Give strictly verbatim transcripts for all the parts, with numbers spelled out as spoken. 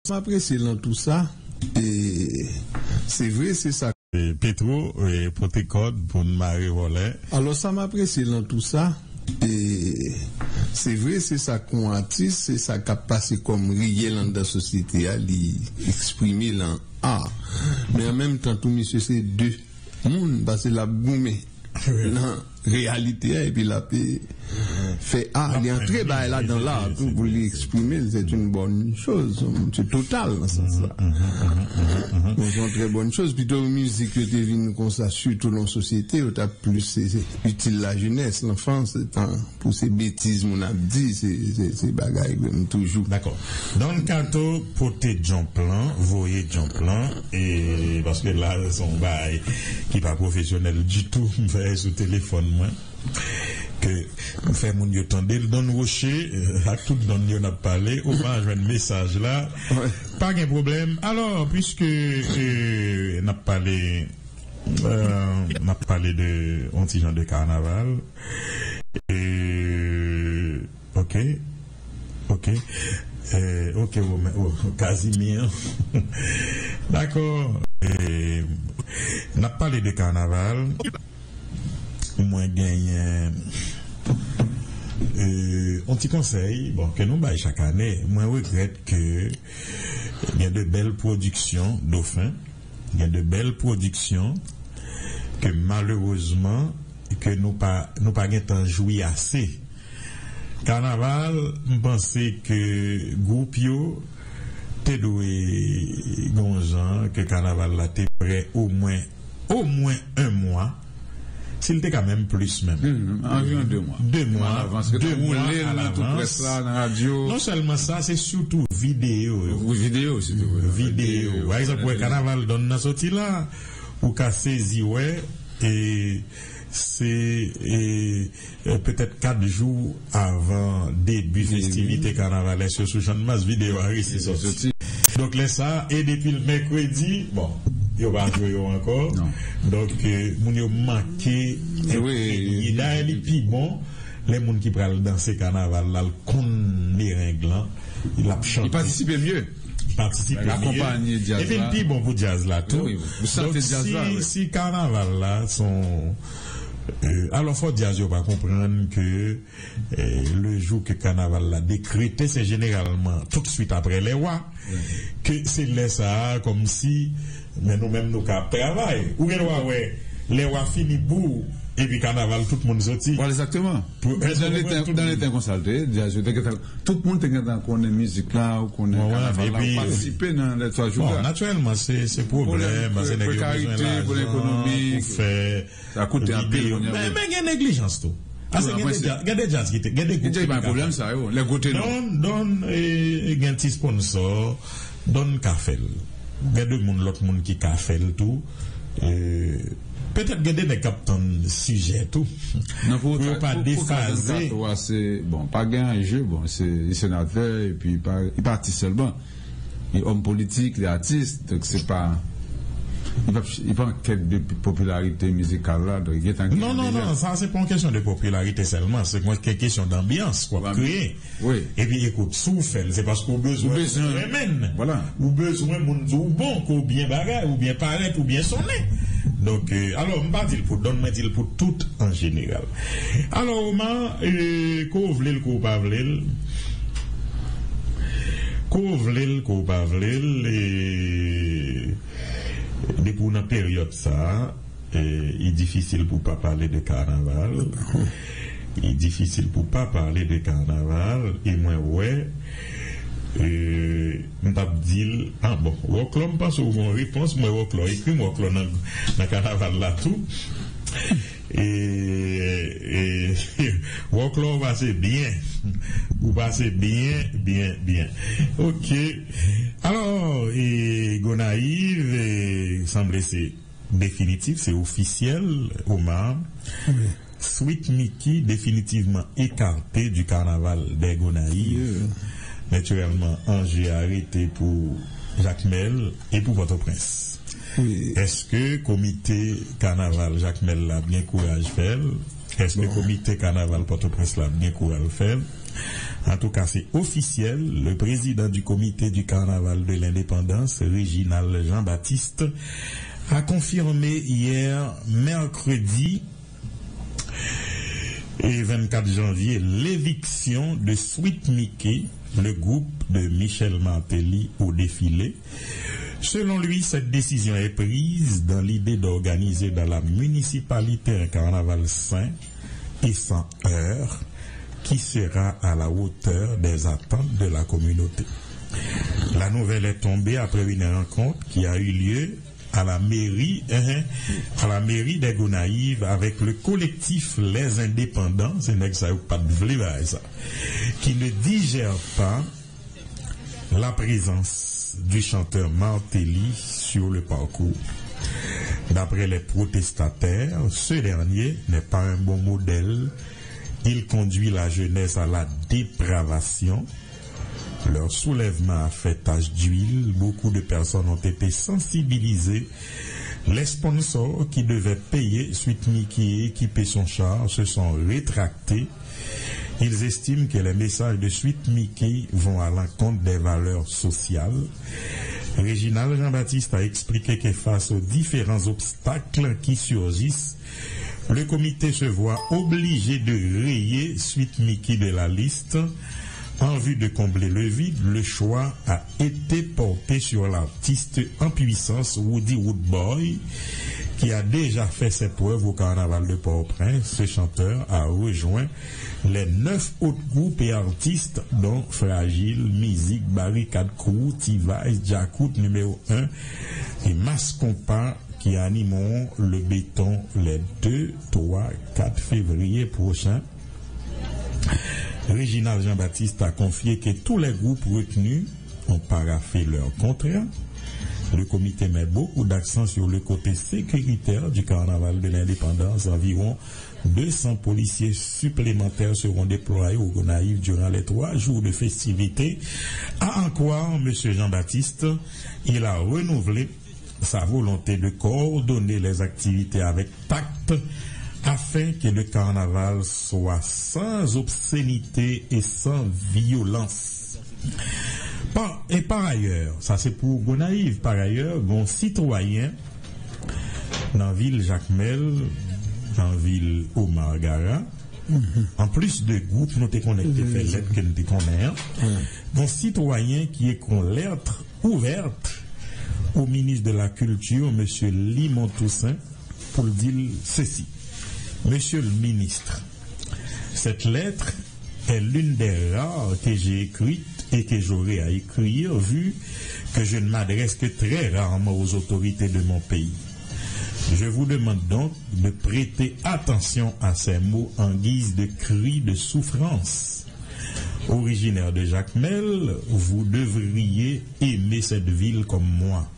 M apresye lan tou sa. E se vre, se sa. E Petro, e, pote kòd pou n mare vòlè. Alò, sa m apresye lan tou sa. E se vre, se sa k yon atis, se sa k ap pase kòm riyèl anndan sosyete a, li eksprime lan a. Men an menm tan tou, misye se de moun, paske l ap goumen nan reyalite a, epi l ap, e, fè a, li antre bagay la dan la tou pou li eksprime l, se yon bòn choz, se total nan sans la. Bon, se yon trè bòn choz, pito mizik yo te vin konsa, sitou nan sosyete, yo t ap plis, e, itil lajenès, lanfans, tan pou se betiz moun ap di, se, se, se bagay menm toujou. Dakò. Don Kato pote djonp lan, voye djonp lan, e paske la, se yon bagay ki pa pwofesyonèl ditou, m fè sou telefòn mwen. Ke m fè moun yo tande l, Don Rocher, e, ak tout don yo n ap pale, ou pa jwenn mesaj la. Pa gen pwoblèm. Alò, piske, e, n ap pale, e, n ap pale de yon ti jan de kanaval, e, ok, ok, e, ok, Romen, o, Kazimir. Dakò. E, n ap pale de kanaval. Mwen genyen, e, yon ti konsèy, bon, ke nou bay chak ane. Mwen regrèt ke gen de bèl pwodiksyon Dofen, gen de bèl pwodiksyon ke malerezman ke nou pa, nou pa gentan jwi ase. Kanaval, m panse ke gwoup yo te dwe gon jan ke kanaval la te prè omwen, omwen yon mwa, si l te ka menm plis menm. Hmm, anviwon de mwa. De mwa, de mwa alavans. Ke te woule l nan tout près la, nan radyo. Non sèlman sa, se sitou videyo yo. Wi, videyo, sitou, wi. Videyo. Pa egzanp, wè kanaval Don nan soti la, ou ka sezi wè, e se, e, e, petèt kat jou avan debi festivite kanavalès yo sou Channmas, videyo a resi soti. Donk, lè sa a, e depi l mèkredi, bon, yo pa jwe yo ankò. Donk, e, moun yo manke enpremye. Dayè, li pi bon lè moun ki pral danse kanaval la, l konn mereng lan, l ap chante. Li patisipe mye. Patisipe mye. Epi l pi bon pou djaz la tou. Wi, wi. Ou sante djaz la, wi. Donk, si, si kanaval la, se yon, e, alò, fò djaz yo pa konprann ke, e, le jou ke kanaval la dekrete, se jeneralman toutswit apre lè wa, ke se lè sa a, kòmsi, men nou menm, nou ka ap travay. Ou gen dwa wè, lè wa fini bou, epi kanaval, tout moun soti. Voilà, exactement. Pou, dan letan, dan letan konsa l te ye, djaz yo te gentan, tout moun te gentan konnen mizik la, ou konnen kanaval la, ou patisipe nan lè twa jou la. Bon, natirèlman, se, se pwoblèm, paske nèg yo bezwen lajan pou fè videyo. Sa koute anpil kounye a. Men, men gen neglijans tou. Paske gen de djaz, gen de djaz ki te, gen de gwoup ki te ka fè l. Don, Don, e, e gen ti sponsò, Don ka fè l. Gen de moun, lòt moun ki ka fè l tou. E, petèt gen de nèg k ap tann sijè tou. Pou yo pa defaze. Bon, pa gen anje, bon, se, li senatè, epi li pa, li pa atis sèlman. Li òm politik, li atis, donk se pa, li pa, li pa an kèt de popilarite mizikal la, donk li gentan gen deja. Non, non, non, sa se pa yon kesyon de popilarite sèlman, se yon kesyon danbyans w ap kreye. Wi. Epi, ekout, si w fè l, se paske w bezwen moun renmen l. Ou bezwen moun di w bon, ke w byen bagay, ou byen parèt, ou byen sonnen. Donk, e, alò, m pa di l pou Don, mwen di l pou tout an jeneral. Alò, Omar, e, ke w vle l, ke w pa vle l, ke w vle l, ke w pa vle l, e, depi w nan peryòd sa a, e, li difisil pou pa pale de kanaval. Li difisil pou pa pale de kanaval. E mwen wè, e, m t ap di l, a bon, Wòklò, m panse w gen yon repons, mwen Wòklò, ekri m Wòklò nan, nan kanaval la tou. E, e, Wòklò, ou pase byen. Ou pase byen, byen, byen. Ok. Alò, e, Gonayiv, e, sanble se definitif, se ofisyèl, Omar. Wi. Sweet Micky definitivman écarté du carnaval des Gonayives. Natirèlman, anje a rete pou Jakmèl e pou Pòtoprens. Wi. Èske komite kanaval Jakmèl la ap gen kouraj fè l? Èske komite kanaval Pòtoprens la ap gen kouraj fè l? En tout cas, c'est officiel, le président du comité du carnaval de l'indépendance, Réginald Jean-Baptiste, a confirmé hier, mercredi, et vingt-quatre janvier, l'éviction de Sweet Micky, le groupe de Michel Martelly, au défilé. Selon lui, cette décision est prise dans l'idée d'organiser dans la municipalité un carnaval sain et sans heurts qui sera à la hauteur des attentes de la communauté. La nouvelle est tombée après une rencontre qui a eu lieu à la mairie, hein, à la mairie des Gonayives avec le collectif Les Indépendants, se nèg sa yo pa t vle bagay sa, qui ne digèrent pas la présence du chanteur Martelly sur le parcours. D'après les protestataires, ce dernier n'est pas un bon modèle. Il conduit la jeunesse à la dépravation. Leur soulèvement a fait tache d'huile. Beaucoup de personnes ont été sensibilisées. Les sponsors qui devaient payer Sweet Micky et équiper son char se sont rétractés. Ils estiment que les messages de Sweet Micky vont à l'encontre des valeurs sociales. Réginald Jean-Baptiste a expliqué que face aux différents obstacles qui surgissent, le comité se voit obligé de rayer Sweet Micky de la liste. En vue de combler le vide, le choix a été porté sur l'artiste en puissance Roody Roodboy, qui a déjà fait ses preuves au carnaval de Port-au-Prince. Ce chanteur a rejoint les neuf autres groupes et artistes, dont Fragile, Mizik, Barikad Crew, T-Vice, Djakout numéro un et Mass Konpa, qui animeront le béton les deux, trois, quatre février prochain. Réginald Jean-Baptiste a confié que tous les groupes retenus ont paraphé leur contrat. Le comité met beaucoup d'accent sur le côté sécuritaire du carnaval de l'indépendance. Environ deux cents policiers supplémentaires seront déployés aux Gonayives durant les trois jours de festivités. À en croire M. Jean-Baptiste, il a renouvelé sa volonté de coordonner les activités avec tact afin que le carnaval soit sans obscénité et sans violence. Par, et par ailleurs, sa se pou Gonayiv, par ailleurs, gon sitwayen nan vil Jakmèl, nan vil Omar Gara, an plis de gwoup nou te konnen ki te fè lèt ke n te konnen an, gon sitwayen ki ekri yon lèt ouvèt au ministre de la Culture, M. Limon Toussaint, pour dire ceci. Monsieur le ministre, cette lettre est l'une des rares que j'ai écrites et que j'aurai à écrire, vu que je ne m'adresse que très rarement aux autorités de mon pays. Je vous demande donc de prêter attention à ces mots en guise de cri de souffrance. Originaire de Jacmel, vous devriez aimer cette ville comme moi.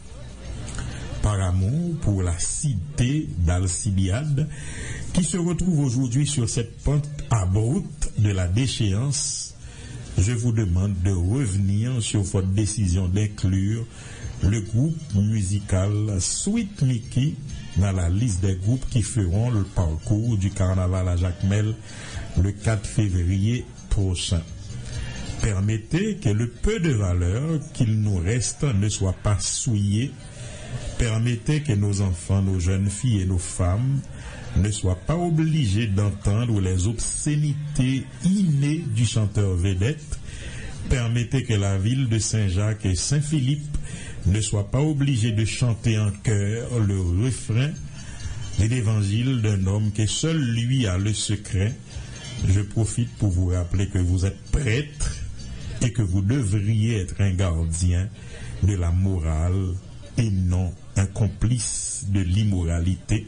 Par amour pour la cité d'Alcibiade, qui se retrouve aujourd'hui sur cette pente abrupte de la déchéance, je vous demande de revenir sur votre décision d'inclure le groupe musical Sweet Mickey dans la liste des groupes qui feront le parcours du carnaval à Jacmel le quatre février prochain. Permettez que le peu de valeur qu'il nous reste ne soit pas souillé. Permettez que nos enfants, nos jeunes filles et nos femmes ne soient pas obligés d'entendre les obscénités innées du chanteur vedette. Permettez que la ville de Saint-Jacques et Saint-Philippe ne soit pas obligée de chanter en chœur le refrain de l'évangile d'un homme que seul lui a le secret. Je profite pour vous rappeler que vous êtes prêtre et que vous devriez être un gardien de la morale et non un complice de l'immoralité.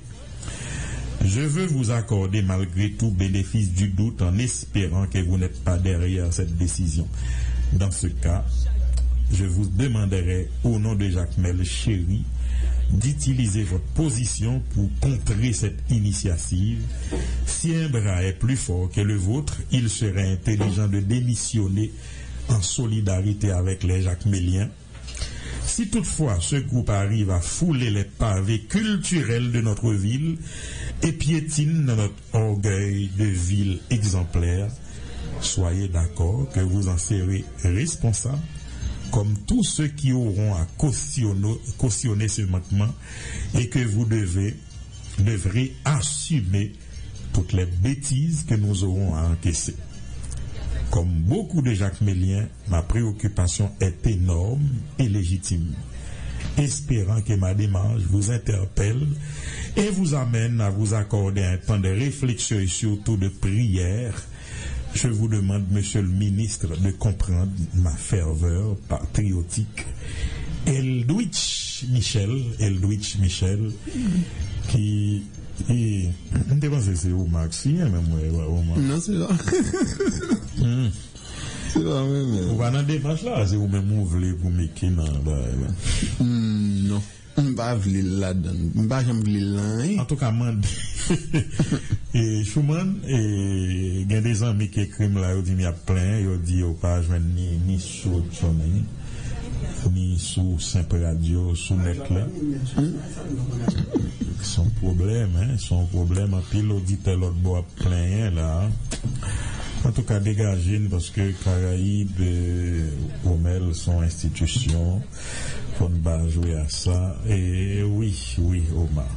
Je veux vous accorder malgré tout bénéfice du doute en espérant que vous n'êtes pas derrière cette décision. Dans ce cas, je vous demanderai, au nom de Jacmel Chéry, d'utiliser votre position pour contrer cette initiative. Si un bras est plus fort que le vôtre, il serait intelligent de démissionner en solidarité avec les Jacmeliens. Si toutefois ce groupe arrive à fouler les pavés culturels de notre ville et piétine notre orgueil de ville exemplaire, Soyez d'accord que vous en serez responsable, comme tous ceux qui auront à cautionner, cautionner ce manquement, et que vous devez, devrez assumer toutes les bêtises que nous aurons à encaisser. Comme beaucoup de Jacmeliens, ma préoccupation est énorme et légitime. Espérant que ma démarche vous interpelle et vous amène à vous accorder un temps de réflexion et surtout de prière, je vous demande, Monsieur le Ministre, de comprendre ma ferveur patriotique. Eldwich Michel, Eldwich Michel, ki, e, m te panse se Omar k siyen, men m wè e pa Omar. Non, se pa. Hmm. Se pa mwen menm. Ou pa nan demach la, se ou menm ou vle pou mete nan bagay la. Hmm, non. M pa vle l ladan l. M pa janm vle l nan anyen. Antouka, mande. E, Chouman, e, gen de zanmi ki ekri m la, yo di m y ap plenyen, yo di yo pa jwenn ni, ni sou Chouman, ni sou Senp Radyo, sou nèt la. Se yon pwoblèm, en, se yon pwoblèm. Anpil oditè lòt bò ap plenyen la. Antouka, degaje n, paske Karayib, e, Omèl se yon enstitisyon. Fò n pa jwe a sa. E, wi, wi, Omar.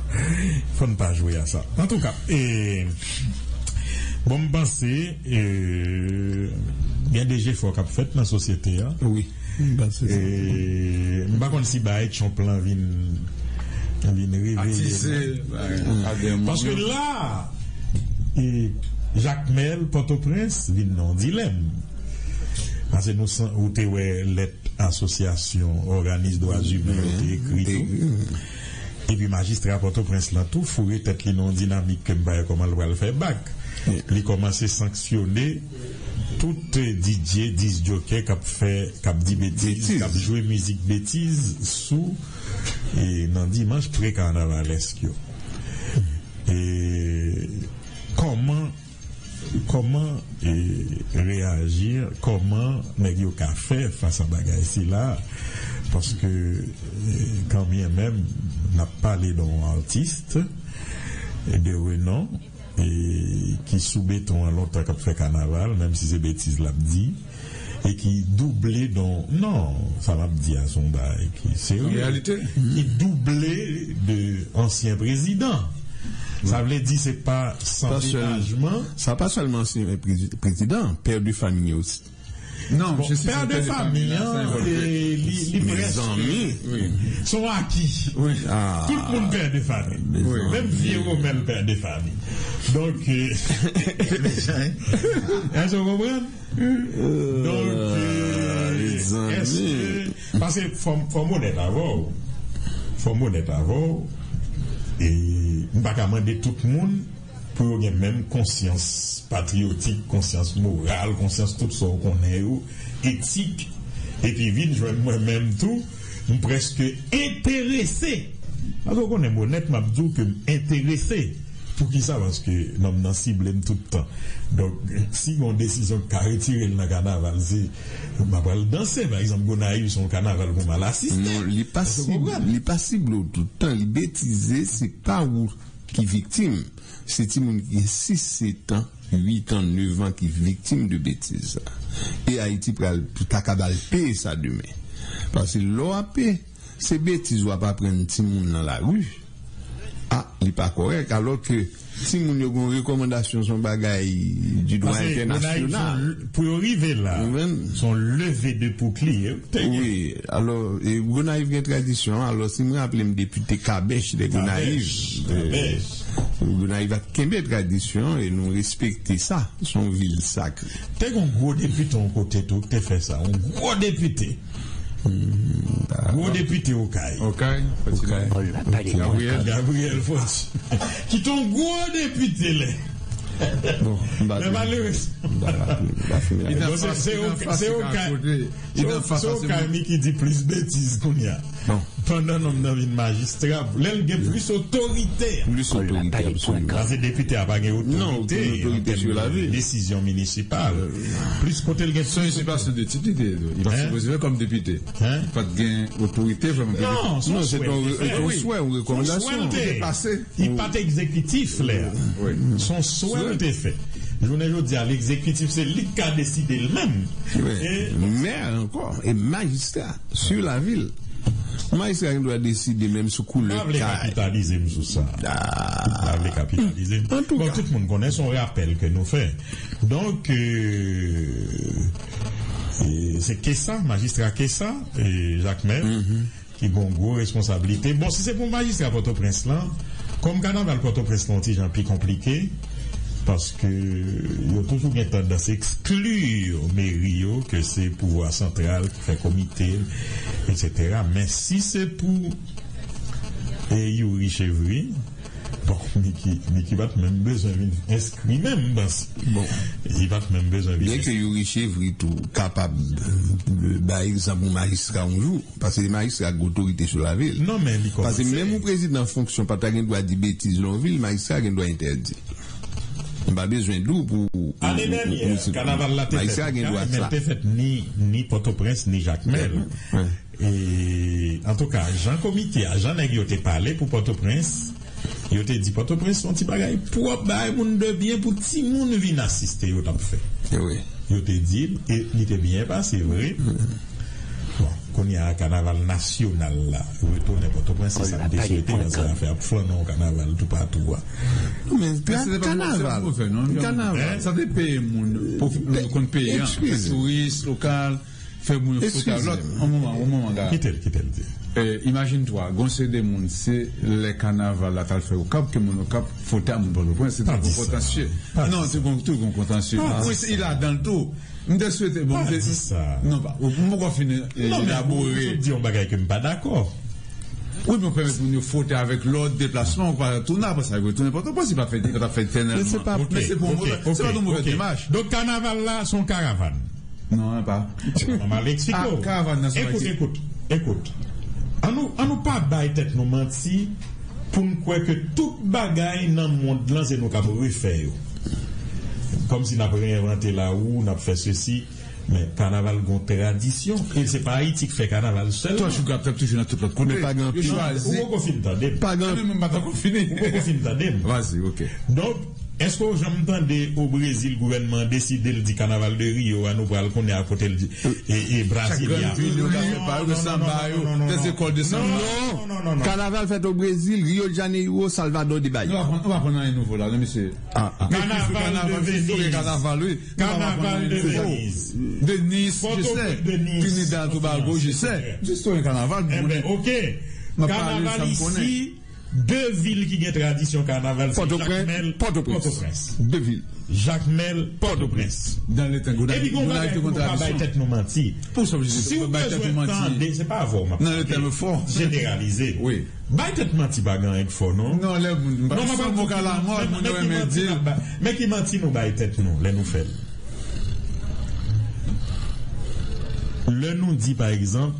Fò n pa jwe a sa. Antouka, e, bon, m panse, e, gen de jefò k ap fèt nan sosyete a. Wi, m panse sa. E, m pa konn si bagay Trump lan vin, vin reveye. Atise, bagay, a gen moun. Paske la, e, Jakmèl, Pòtoprens, vin nan yon dilèm. Paske nou san-, ou te wè lèt asosyasyon òganis dwa imen yo te ekri tou. Epi majistra Pòtoprens lan tou foure tèt li nan yon dinamik ke m pa wè kòman l pral fè bak. Li kòmanse sanksyone tout D J, diskjokè k ap fè, k ap di betiz, k ap jwe mizik betiz sou, e, nan dimanch pre-kanavalèsk yo. E kòman Kòman, e, reyaji, kòman nèg yo ka fè fas a bagay sila? Paske, e, kanmenm, n ap pale de yon atis de renon, e, ki sou beton an lontan, k ap fè kanaval, menm si se betiz l ap di, e ki double don, non, sa m ap di a se yon bagay ki serye. Reyalite. Ki double de ansyen prezidan. Sa vle di se pa san menajman. Sa pa sèlman ansyen prezi-, prezidan, pè de fanmi osi. Non, bon, pè de fanmi an, e, li, li prèske, se yon aki. Tout moun pè de fanmi. Menm vye Womèl pè de fanmi. Donk, e, èske w konprann? Donk, e, èske, paske fò m, fò m onèt avè w. Fò m onèt avè w. E m pa ka mande tout moun pou yo gen menm konsyans patriyotik, konsyans moral, konsyans tout sa w konnen yo, etik, epi vin jwenn mwen menm tou, m prèske enterese. Paske w konnen m onèt, m ap di w ke m enterese. Poukisa? Paske nonm nan sible m tout tan. Donk, si gen yon desizyon ki ka retire l nan kanaval, se m ap al danse. Pa egzanp, Gonayiv se yon kanaval pou m al asiste. Non, li pa sible, li pa sible w tout tan, li betize, se pa ou ki viktim. Se timoun ki gen sis, sèt an, uit an, nèf an ki viktim de betiz sa. E Ayiti pral ta ka ba l peye sa demen. Paske lè w ap peye, se betiz w ap aprann timoun nan lari. A, li pa kòrèk, alò ke timoun yo gen yon rekòmandasyon, se yon bagay di dwa entènasyonal. Paske Gonayiv se yon l-, pou yo rive la, se yon leve de poukliye. Wi, alò, e, Gonayiv gen tradisyon, alò, si m raple m depite Kabèch de Gonayiv, e, Gonayiv ap kenbe tradisyon e nou respekte sa, se yon vil sakre. Te gen yon gwo depite yon kote tou ki te fè sa, yon gwo depite. Gwo depite Okay. Okay, Gabriel. Gabriel Fortuné. Ki te yon gwo depite lè. Bon, m pa... Men malerezman. M pa raple, m pa fini. Bon, se, se Okay, se Okay, se Okay ki di plis betiz kounye a. Bon. Pandan nonm nan vin majistra, lè l gen plis otorite. Plis otorite, absoliman. Paske depite a pa gen otorite an tèm de desizyon minisipal. Plis kote l gen plis otorite. Se yon usurpasyon de tit li te ye tou. Li pa sipoze fè kòm depite. Li pa t gen otorite kòm depite. Non, se yon swè, se yon swè, yon rekòmandasyon. Li pa t egzekitif lè a. Se yon swè l te fè. Jounen jodi a, legzekitif se li k ka deside l menm. Mè ankò, e majistra, sou lavil. Majistra gen dwa deside menm sou koulè kay. M pa vle kapitalize m sou sa. M pa vle kapitalize m. Bon, tout moun konnen, se yon rapèl ke nou fè. Donk, se Kesa, majistra Kesa, Jakmèl, ki gen yon gwo responsablite. Bon, si se pou majistra Pòtoprens lan, kòm kanaval Pòtoprens lan yon ti jan pi konplike, paske yo toujou gen tandans ekskli meri yo, ke se pouvwa santral ki fè komite, etsetera. Men si se pou e Youri Chevry, bon, Miky, Miky pa t menm bezwen vin enskri menm, m panse. Bon. Li pa t menm bezwen vin enskri. Byenke Youri Chevry tou kapab bay egzanp yon majistra yon jou. Paske se majistra ki gen otorite sou lavil. Non, men li kòmanse. Paske menm yon prezidan fonksyon pa ta gen dwa di betiz nan yon vil, majistra gen dwa entèdi. M pa bezwen di w pou. Ane dènyè, kanaval la te fèt Okap, men l te fèt ni, ni Pòtoprens, ni Jakmèl. E, antouka, jan komite a, jan nèg yo te pale pou Pòtoprens, yo te di Pòtoprens se yon ti bagay pwòp, bagay moun de byen pou timoun vin asiste yo t ap fè. Yo te di l, e li te byen pase vre. Bon, kounye a, kanaval nasyonal la retounen Pòtoprens, se sa m te swete, paske afè ap flannen yon kanaval toupatou a. Non, men kanaval, kanaval. Sa te peye moun, moun konn peye, fè touris lokal, fè moun yo fwote ak lòt. Yon moman, yon moman, gade. Kite l, kite l di. Imajine twa, gon seri de moun, se lè kanaval la t al fè Okap, ke moun Okap fwote a moun Pòtoprens, se te gon kontansye. Non, se gon, tou gon kontansye. Wi, se, li ladan l tou. M te swete, bon, m te. Pa di sa. Non, pa, m poko fin elabore. Non, men ou di yon bagay ke m pa dakò. Wi, men w pèmèt moun yo fwote avèk lòt deplasman, ou pa tounen, apre sa, yo tounen Pòtoprens, li pa fè, li pa t ap fè etènèlman. Men se pa, men se pou yon movè, se pa yon movè demach. Donk, kanaval la, se yon karavàn. Non, pa. M al eksplike w. Karavàn nan se yon bagay. Ekout, ekout, ekout. An nou, an nou pa bay tèt nou manti pou n kwè ke tout bagay nan mond lan se nou k ap refè yo. Kòmsi n ap reyenvante lawou, n ap fè sesi, men kanaval gon tradisyon. E se pa Ayiti k fè kanaval sèlman. Twa jou k ap toujou nan tout lòt kote. Men pa gen anpil. Yo chwazi. Ou poko fin tande m. Pa gen anpil. Ou poko fin tande m. Vas-y, ok. Donk, èske w janm tande o Brezil, gouvènman an deside l di kanaval de Rio a, nou pral konnen a kote l di, e, e Brasilia. Chak grann vil yo ka fè pa yo, de sanba yo, des écoles de sanba. Non, non, non, non. Kanaval fèt o Brezil, Rio de Janeiro, Salvador de Bahia. Nou pa aprann, nou pa aprann anyen nouvo la, non, mesye. Kanaval de Veniz. Kanaval de Veniz. De Nice, je sais. Trinidad, Tobago, je sais. Jis yon kanaval. Enben, ok. Kanaval isi, de vil ki gen tradisyon kanaval, se Jakmèl, Pòtoprens. De vil. Jakmèl, Pòtoprens. Epi gon bagay pou nou pa bay tèt nou manti. Si w bezwen tande, se pa avè w m ap pale, jeneralize. Bay tèt manti pa gen anyen k fò, non. Non, lè moun, non, men ki manti nou bay tèt nou lè nou fè l? Lè nou di, pa egzanp,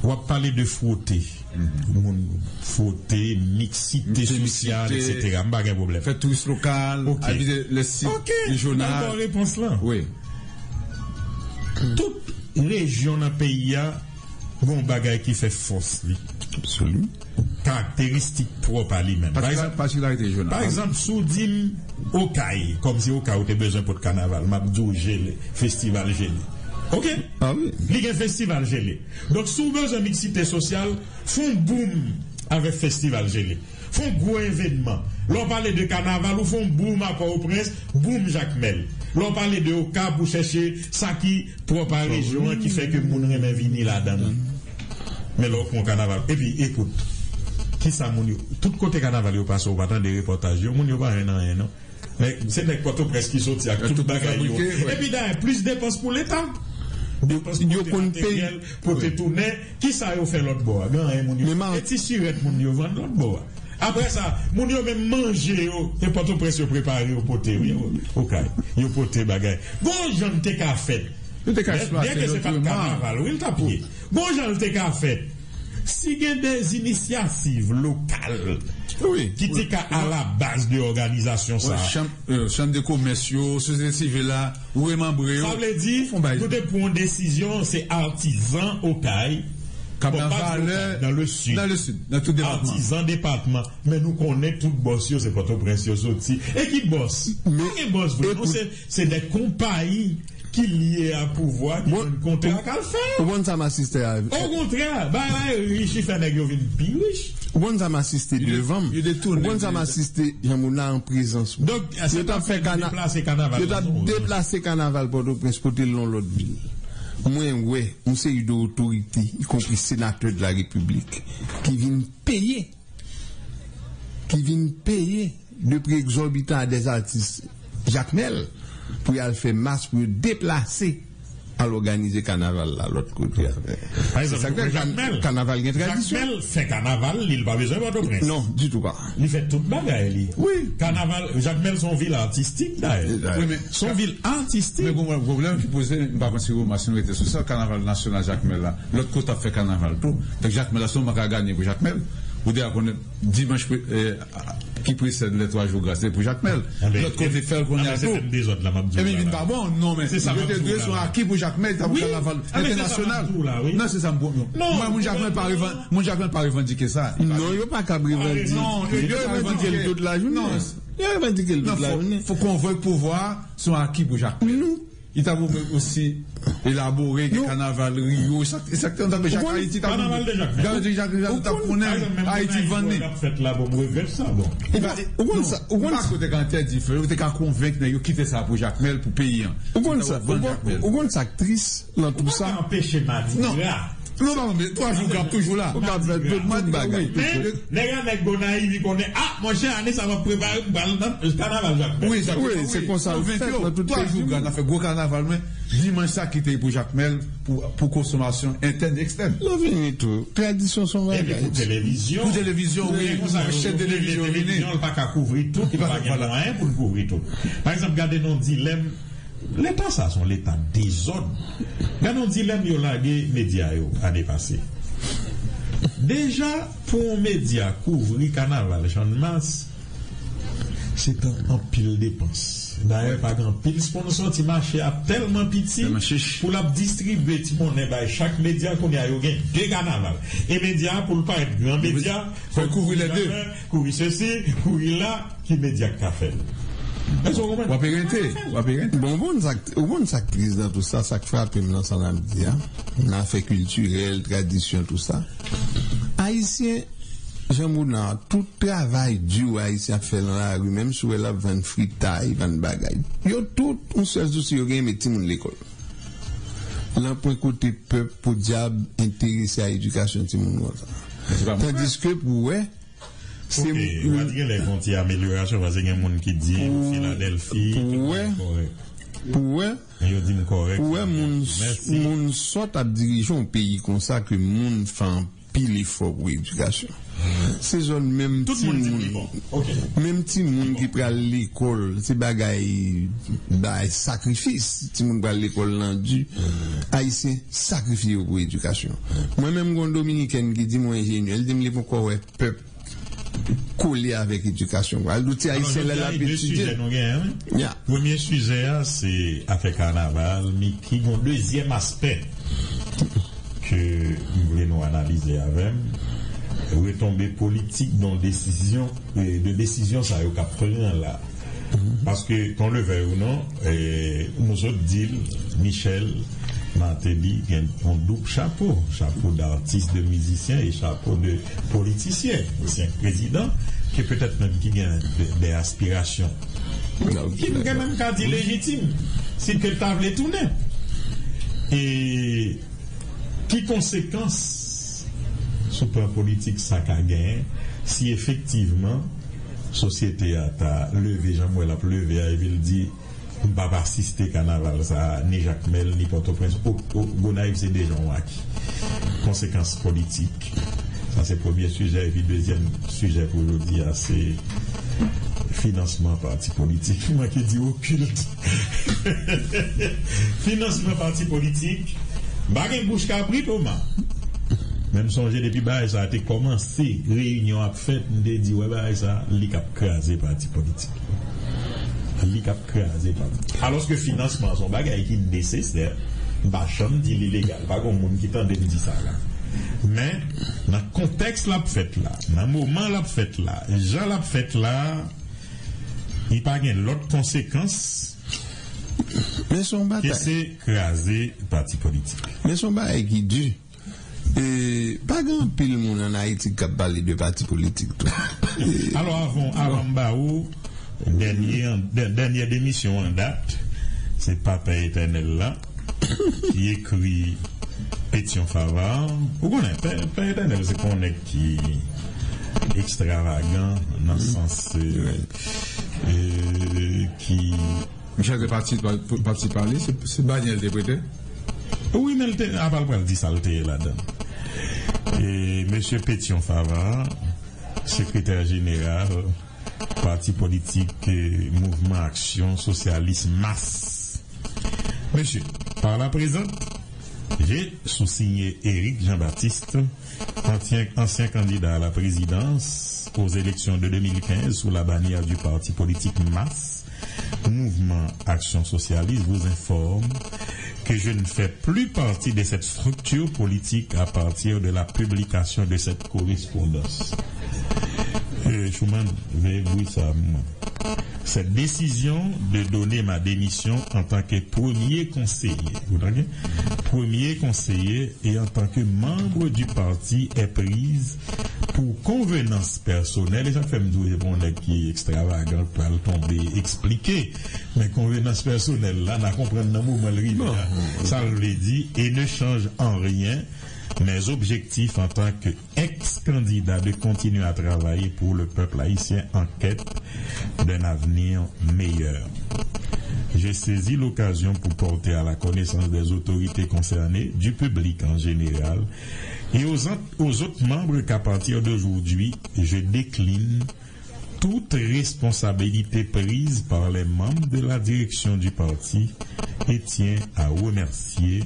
w ap pale de fwote. Moun fwote, miksite sosyal, etsetera. M pa gen pwoblèm. Fè touris lokal, abite le sit rejyonal. Ok, m ba w repons lan. Wi. Tout rejyon nan peyi a gen yon bagay ki fè fòs li. Absoliman. Karakteristik pwòp a li menm. Pa egzanp, pa egzanp, si w di m Okay, kòmsi Okay ou te bezwen pot kanaval, m ap di w Jele, festival Jele. Ok? Li gen festival Jele. Donk, si w bezwen miksite sosyal, fè yon boom avèk festival Jele. Fè yon gwo evènman. Lè w pale de kanaval, ou fè yon boom a Pòtoprens, boom Jakmèl. Lè w pale de Okap, ou chèche sa ki pwòp a rejyon an ki fè ke moun renmen vini ladan l. Men lè w pran kanaval, epi, ekout, kisa moun yo, tout kote kanaval yo pase, ou pa tande repòtaj yo, moun yo pa jwenn anyen, non. Men se nèg Pòtoprens ki soti ak tout bagay yo. Epi dayè, plis depans pou Leta. Depans pou pote materyèl, pote tounen. Kisa yo fè lòt bò a? Gen anyen moun yo. E ti sirèt moun yo vann lòt bò a. Apre sa, moun yo menm manje yo, e Pòtoprens yo prepare yo pote, wi, Okay. Yo pote bagay. Gon jan l te ka fèt. Yo te ka eksplwate yo tou. Byenke se pa t kanaval, wi, l t ap ye. Gon jan l te ka fèt. Si gen de inisyativ lokal ki te ka alabaz de òganizasyon sa a. Chanm de komès yo, sosyete sivil la, remanbre yo. Sa vle di, nou te pran yon desizyon, se atizan Okay K ap nan valè nan le sid, nan tout depatman. Atizan depatman. Men nou konnen tout bòs yo se Pòtoprens yo soti. E ki bòs? Pa gen bòs vre, non, se, se de konpayi ki lye a pouvwa, ki jwenn kontra k al fè. Ou konn sa m asiste a? Okontrè, bagay rich, li fè nèg yo vin pi rich. Ou konn sa m asiste devan m? Ou konn sa m asiste, Jean Mouna, an prezans mwen. Yo t ap fè kana-, yo t ap deplase kanaval Pòtoprens, pote l nan lòt vil. Mwen wè yon seri de otorite, ikonpri senatè de la Repiblik, ki vin peye, ki vin peye de pri egzòbitan a dè atis Jakmèl pou y al fè mas, pou yo deplase al òganize kanaval la lòt kote a. Se sa k fè kanaval gen tradisyon. Jakmèl fè kanaval li, li pa bezwen Pòtoprens. Non, ditou pa. Li fè tout bagay li. Wi. Kanaval, Jakmèl se yon vil atistik dayè. Se yon vil atistik. Men bon, pwoblèm ki poze, m pa konn si Roma, si nou rete sou sa, kanaval nasyonal Jakmèl la. Lòt kote ap fè kanaval tou. Donk Jakmèl la, se yon mank a ganye pou Jakmèl. Ou deja konnen dimanch pre-, eh, ki presèd lè twa jou gra, se pou Jakmèl. Lòt kote fè l kounye a tou. Epi vin pa bon, non, men yo te dwe se yon aki pou Jakmèl, ta pou kanaval entènasyonal. Non, se sa m pou, non. Mwen, moun Jakmèl pa revan-, moun Jakmèl pa revandike sa. Non, yo pa kab revandike. Yo revandike l tout lajounen. Yo revandike l tout lajounen. Fò konvòy pouvwa a, se yon aki pou Jakmèl. Li ta pou osi elabore gen kanaval Rio, e sa, e sa k te antanke Jak Ayiti ta pou, Jakmèl ta pou konnen Ayiti vann li. Ou konn sa, ou konn sa. Kote ka entèdi fè, yo te ka konvenk nèg yo kite sa pou Jakmèl, pou peyi an. Ou konn sa, ou konn, ou konn sa k tris nan tout sa? Ou pa ka anpeche madigra. Non, non, men twa jou k ap toujou la. Ou ka fè tout, tout bagay. Men, nèg a nèg Gonayiv, li konnen, ah, monchè, ane sa m ap prepare pou m pral nan kanaval Jakmèl. Wi, se konsa l fèt nan tout peyi. Twa jou gra, n ap fè gwo kanaval, men dimanch sa kite pou Jakmèl, pou, pou konsomasyon entèn, ekstèn. Lè vini tou, tradisyon se yon bagay. Epi pou televizyon. Pou televizyon, wi. Chèn televizyon vini. Televizyon, li pa ka kouvri tout, li pa gen mwayen pou l kouvri tout. Pa egzanp, gade non dilèm Leta sa se yon leta dezòd. Gade yon dilèm yo lage medya yo ane pase. Deja, pou yon medya kouvri kanaval Channmas, se t anpil depans. Dayè, pa gen anpil sponsò, ti mache a tèlman piti pou l ap distribye ti monnen bay chak medya. Kounye a, yo gen de kanaval. E medya a, pou l parèt gran medya, fò l kouvri lè de. Kouvri sesi, kouvri la, ki medya k ka fè l? Èske w konprann? W ap erente, w ap erente. Bon, ou konn sa k, ou konn sa k tris nan tout sa, sa k frape m nan sa n ap di a, nan afè kiltirèl, tradisyon, tout sa. Ayisyen, Jean Mouna, tout travay di Ayisyen ap fè nan lari, menm si w wè l ap vann fritay, vann bagay, yo tout, yon sèl sousi yo genyen, met timoun lekòl. Lan pwen kote pèp podyab enterese a edikasyon timoun konsa. Tandiske pou wè, se... Ok, w a di gen lè gen yon ti amelyorasyon, paske gen moun ki di Filadèlfi, tout moun kòrèk. Pou wè, pou wè, pou wè moun, moun sòt ap dirije yon peyi konsa ke moun fè anpil efò pou edikasyon. Se zòn menm timoun, menm timoun ki pral lekòl, se bagay, bagay sakrifis. Timoun pral lekòl nan di, Ayisyen sakrifye yo pou edikasyon. Mwen menm, gen yon Dominikèn ki di mwen enjenyè, li di m li poko wè pèp kole avèk edikasyon. Al di w ti Ayisyen lè l ap etidye. Alò, jodi a, e de sijè nou genyen, wi. Premye sijè a, se afè kanaval, men ki gen yon dezyèm aspè ke m vle nou analize avè m, retonbe politik de desizyon, eh, de desizyon sa yo k ap pran la. Paske, qu'on le veuille ou non, eh, nou sot di l, Michel Martelly gen yon doub chapo, chapo d'artiste, de mizisyen e chapo de politisyen, ansyen prezidan, ke petèt menm ki gen de, de aspirasyon, ki m gen menm ka di lejitim, si ke l ta vle tounen. E ki konsekans sou plan politik sa ka genyen si efektivman sosyete a ta leve jan m wè l ap leve a, epi l di, m p ap asiste kanaval sa a, ni Jakmèl, ni Pòtoprens, o, o, Gonayiv se deja yon aki. Konsekans politik. Sa se premye sijè, epi dezyèm sijè pou jodi a, se finansman pati politik. M manke di okilt. Finansman pati politik, m pa gen bouch kabrit, Oma. Men m sonje depi bagay sa a te kòmanse, reyinyon ap fèt, m te di, wè bagay sa a, li k ap kraze pati politik. Li k ap kraze pati. Alòske finansman se yon bagay ki nesesè, m pa janm di li legal. Pa gen moun ki tande m di sa la. Men, nan kontèks l ap fèt la, nan moman l ap fèt la, jan l ap fèt la, li pa gen lòt konsekans Men se yon ke batay. se kraze pati politik. Men se yon bagay ki di. E, pa gen anpil moun ann Ayiti k ap pale de pati politik tou. Alò, avan, avan m ba ou dènye, dè- dènyè demisyon an dat, se pa Pè Etènèl la ki ekri Petyon Favare. Ou konnen, Pè, Pè Etènèl se pa yon nèg ki ekstravagan nan sans e, e, ki Michel te patisipe, patisipe ale, se, se banyè l te prete. Wi, men l te, apa l pral di sa l te ye ladan. E mesye Petyon Favare, sekretè jeneral pati politik eh, Mouvman Aksyon Sosyalis Mas. Mesye, par la prezant, je sousigne Éric Jean-Baptiste, ancien, ancien candidat à la présidence aux élections de deux mille quinze sous la bannière du parti politique Mas, Mouvement Action Socialiste vous informe que je ne fais plus partie de cette structure politique à partir de la publication de cette correspondance. Euh, Schumann, veye bri sa pou mwen. Cette décision de donner ma démission en tant que premier conseiller, ou tande? Premier conseiller et en tant que membre du parti est prise pour convenance personnelle. E sa k fè m di w se pa yon nèg ki ekstravagan k pral tonbe eksplike. Men konvenans pèsonèl la, n a konprann nan moman l rive a. Sa l vle di, et ne change en rien mes objectifs en tant que ex-candidat de continuer à travailler pour le peuple haïtien en quête d'un avenir meilleur. J'ai saisi l'occasion pour porter à la connaissance des autorités concernées, du public en général et aux, an- aux autres membres qu'à partir d'aujourd'hui, je décline toute responsabilité prise par les membres de la direction du parti et tiens à remercier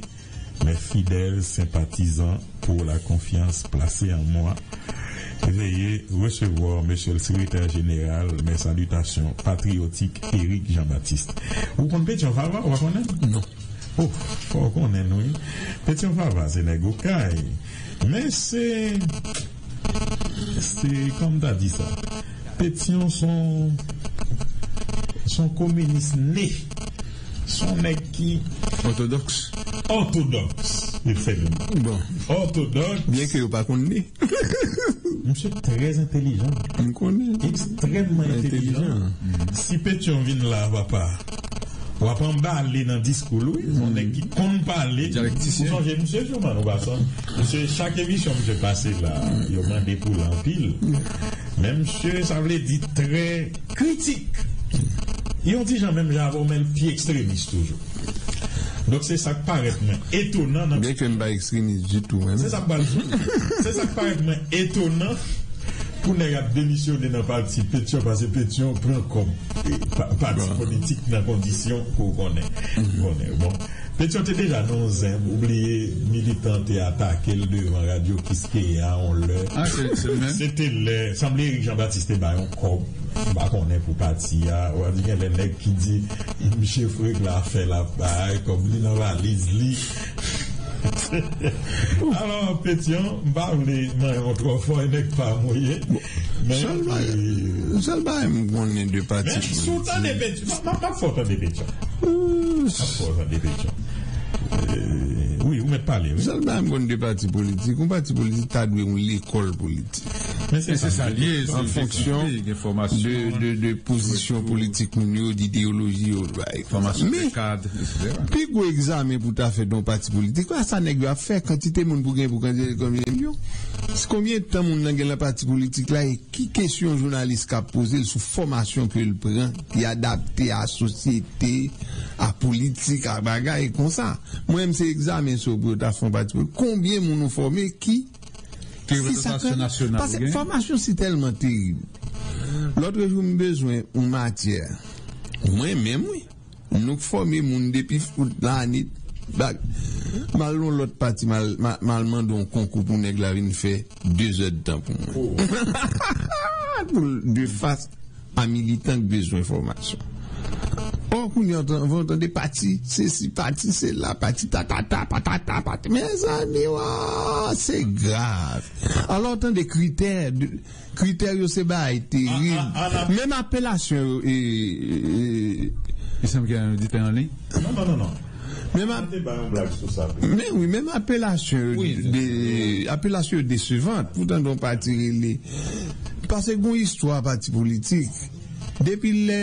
mes fidèles sympathisants pour la confiance placée en moi. Veuillez recevoir, Monsieur le Secrétaire Général, mes salutations patriotiques, Éric Jean-Baptiste. Ou konn Petyon Favare, ou pa konnen? Non. Oh, fò w konnen, wi. Petyon Favare, se nèg Okay. Men se, se, kòman ta di sa? Petyon son, son kominis ne. Son nèg ki Òtodòks. Òtodòks, efektivman. Bon. Òtodòks. Byen ke yo pa konn li. Misye trè entelijan. M konnen. Ekstrèmman entelijan. Entelijan. Si Petyon vin la, papa, w ap anbale nan diskou l, wi. Se yon nèg ki konn pale. Dyalektisyen. Ou sonje misye, Joman, ou pa sonje? Misye, chak emisyon misye pase la, yo mande pou l anpil. Men misye, sa vle di trè kritik. Yon ti jan menm jan avè w, men l pi ekstremis toujou. Donk, se sa k parèt mwen etonan nan Byen ke m pa ekstremis ditou, mwen. Se sa k pral di. Se sa k parèt mwen etonan pou nèg ap demisyone nan pati Petyon, paske Petyon pran kòb, e, pa- pati politik nan kondisyon ke w konnen. Konnen, bon. Petyon te deja nan yon zen, ou bliye militan te atake l devan radyo Kiskeya yon lè. Ah, se, se l menm? Se te lè, sanble Eric Jean Baptiste te ba yon kòb, m pa konnen pou pati a, w a di gen lè nèg ki di, misye Freg la fè l ap bay kòb li nan valiz li. Alò, Petyon, m pa vle manyen w twò fò, e nèg pa m ou ye. Men, Sèl bagay, e, sèl bagay m konnen de pati men, si w tande politik. Petyon, m ap, m ap fè w tande Petyon. M ap fè w tande Petyon. E, wi, ou mèt pale, wi. Sèl bagay m konnen de pati politik, yon pati politik ta dwe yon lekòl politik. Men se sa l ye, an fonksyon de, de, de pozisyon politik moun yo, de ideyoloji yo bay. Fòmasyon de kad, etsetera. Pi gwo egzamen pou ta fè nan yon pati politik, pa sa nèg yo ap fè, kantite moun pou gen pou kandida, konbyen milyon? Konbyen tan moun nan gen nan pati politik la, e ki kesyon jounalis ka poze l sou fòmasyon ke l pran, ki adapte a sosyete, a politik, a bagay konsa? Mwen menm se egzamen sa pou yo ta fè yon pati politik. Konbyen moun ou fòme ki Ki reprezantasyon nasyonal ou gen? Paske fòmasyon se tèlman terib. Lòt jou, m bezwen yon matyè. Mwen menm, wi. Nou k fòme moun depi fout lane. M al nan lòt pati, m al, m al mande yon konkou pou nèg la vin fè de zèdtan pou mwen. Pou l de fas a militan k bezwen fòmasyon. Ò, kounye a, anvan w tande pati sesi, pati sela, pati tatata, patata, pati. Mezanmi, wa, se grav. Alò, w tande kritè, de- kritè yo se bagay terib. Menm apelasyon yo, e, e, Il semble qu'il y a un auditeur en ligne. Non, non, non, non. Menm ap- Te bay yon blag sou sa. Men wi, menm apelasyon yo Wi, de- apelasyon yo desevant pou tande yon pati rele. Paske gon istwa pati politik. Depi lè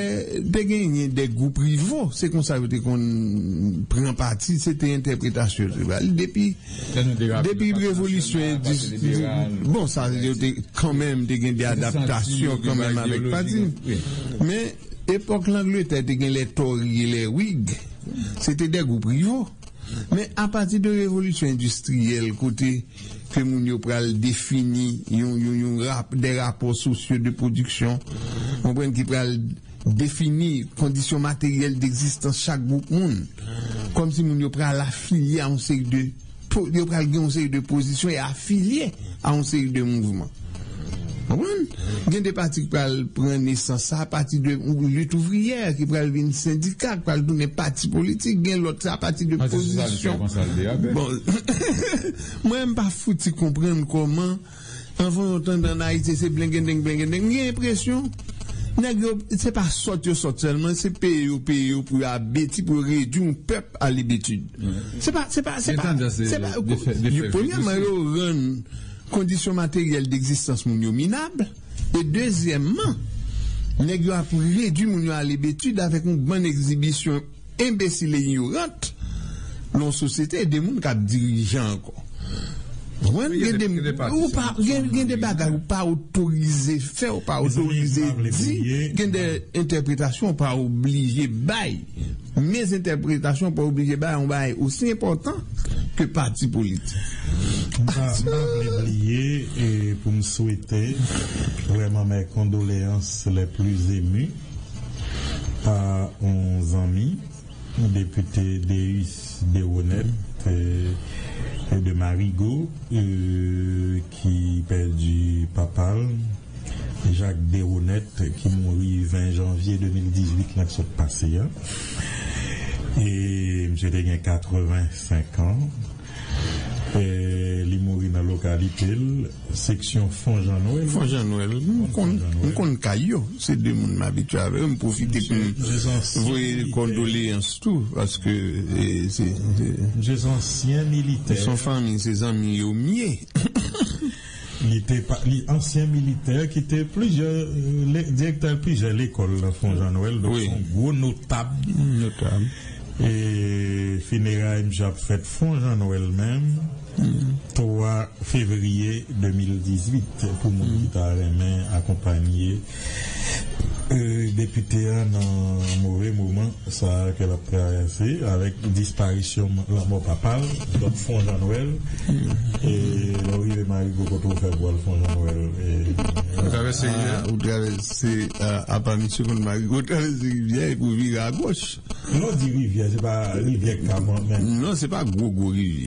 te genyen de gwoup rivo, se konsa yo te konn pran pati, se te entèpretasyon yo te ba li. Depi Lè nou derape, depi Pati revolisyon Nasyonal, Pati endistri Liberal. Bon, sa yo te kanmenm te gen de Te santi adaptasyon yo gen kanmenm bagay avèk pati. ideolojik. Wi. Men epòk Langletè te gen lè Tori e lè Wig, se te de gwoup rivo. Men apati de revolisyon endistriyèl kote ke moun yo pral defini yon, yon, yon rap, de rapò sosyo de pwodiksyon, konprann, ki pral defini kondisyon materyèl degzistans chak gwoup moun. Kòmsi moun yo pral afilye a yon seri de po- yo pral gen yon seri de pozisyon e afilye a yon seri de mouvman. Konprann? Gen de pati ki pral pran nesans sa apati de lit ouvriyè, ki pral vin sendika, ki pral tounen pati politik, gen lòt sa apati de Pati sosyalist pozisyon. Konsalde avè. Bon, mwen m pa fouti konprann kòman anvan yo tande an Ayiti se blengendeng blengendeng. M gen enpresyon nèg yo se pa sòt yo sòt sèlman, se peye yo peye yo pou yo abeti, pou yo redwi yon pèp a lebetid. Se pa, se pa, se Gen pa, tandans de- se pa, de fè- de fè premyèman vit yo rann kondisyon materyèl degzistans moun yo minab. E dezyèmman, nèg yo ap redwi moun yo a lebetid avèk yon bann egzibisyon enbesil e ignorant nan yon sosyete de moun k ap dirije ankò. Konprann? Gen Gen de- de- gen de pati ou pa- sa, gen- sa gen de mande. Bagay ou pa otorize fè, ou pa Mezanmi, otorize pa vle di, bliye. Gen de entèpretasyon ou pa oblije bay. Men entèpretasyon ou pa oblije bay yon bagay osi enpòtan ke pati politik. M pa m pa vle bliye e pou m swete vrèman mes condoléances les plus émues a yon zanmi, depite Deus Deronette, e, e de Marigo, e, ki pèdi papa l, Jacques Deronette, ki mouri ven janvye de mil dizuit lan k sot pase a. E misye te gen katrevensenk an. E li mouri nan lokalite l, seksyon Fon Jan Nwèl. Fon Jan Nwèl, m konn, m konn kay yo. Se de moun m abitye avè yo. M pwofite pou m voye kondoleyans tou, paske e, se, se, Misye se ansyen militè. se yon fanmi, se zanmi yo m ye. Li te pa- li ansyen militè ki te plizyè, e, le- direktè plizyè lekòl nan Fon Jan Nwèl. Donk, Wi. se yon gwo notab. Notab. E fineray misye ap fèt Fon Jan Nwèl menm, twa fevriye de mil dizuit, pou moun ki ta renmen akonpanye, e, depite a nan move moman sa ke l ap travèse avèk disparisyon, lanmò papa l, donk Fon Jan Nwèl. E lè w rive Marigo, kote w fè pou al Fon Jan Nwèl? E, Ou travèse rivyè? Ah, ou travèse, ah, apa misye konn Marigo, ou travèse rivyè epi ou vire agoch. Lè w di rivyè, se pa rivyè k ka pran, men Non, se pa gwo, gwo rivyè.